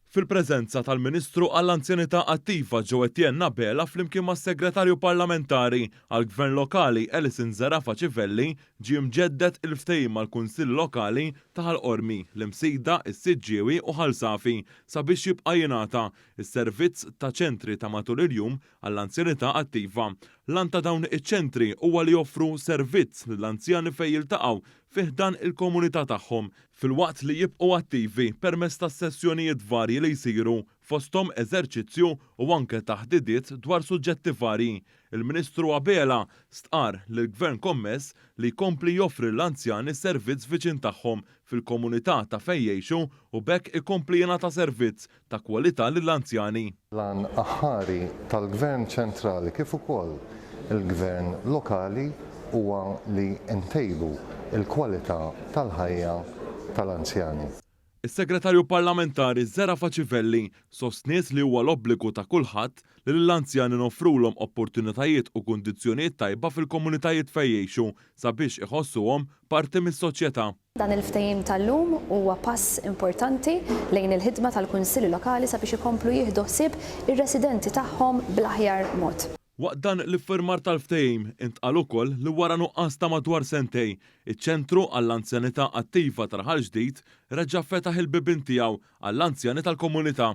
Fil-preżenza tal-Ministru għall-Anzjanità Attiva Jo Etienne Abela flimkien mas-Segretarju Parlamentari għall-Gvern Lokali Alison Zerafa Civelli ġie mġedded il-ftehim mal-Kunsilli Lokali ta' Ħal Qormi, l-Imsida, is-Siġġiewi u Ħal Safi sabiex jibqa' jingħata s-servizz ta' ċentri ta' matul il-jum għall-anzjanità attiva. L-għan ta' dawn iċ-ċentri huwa li joffru servizz lill-anzjani fejn jiltaqgħu fi ħdan il-komunità tagħhom filwaqt li jibqgħu attivi permezz ta' sessjonijiet varji li jsiru, fosthom eżerċizzju u anke taħdidiet dwar suġġetti varji. Il-Ministru Abela stqarr li l-Gvern kommess li jkompli joffri lill-anzjani servizz viċin tagħhom fil-komunità ta' fejn jgħixu u b'hekk ikompli jingħata servizz ta' kwalità lill-anzjani. L-għan aħħari tal-Gvern ċentrali kif ukoll il-Gvern lokali huwa li ntejbu l-kwalità tal-ħajja tal-anzjani. Is-Segretarju Parlamentari Zerafa Civelli sostniet li huwa l-obbligu ta' kulħadd li lill-anzjani noffrulhom opportunitajiet u kundizzjonijiet tajba fil-komunitajiet fejn jgħixu sabiex iħossuhom parti mis-soċjetà. Dan il-ftehim tal-lum huwa pass importanti lejn il-ħidma tal-Kunsilli Lokali sabiex ikomplu jieħdu ħsieb ir-residenti tagħhom bl-aħjar mod. Waqt dan l-iffirmar tal-ftehim, intqal ukoll li wara nuqqas ta' madwar sentejn, iċ-Ċentru għall-Anzjanità Attiva ta' Raħal Ġdid reġa' fetaħ il-bibien tiegħu għall-anzjani tal-komunità.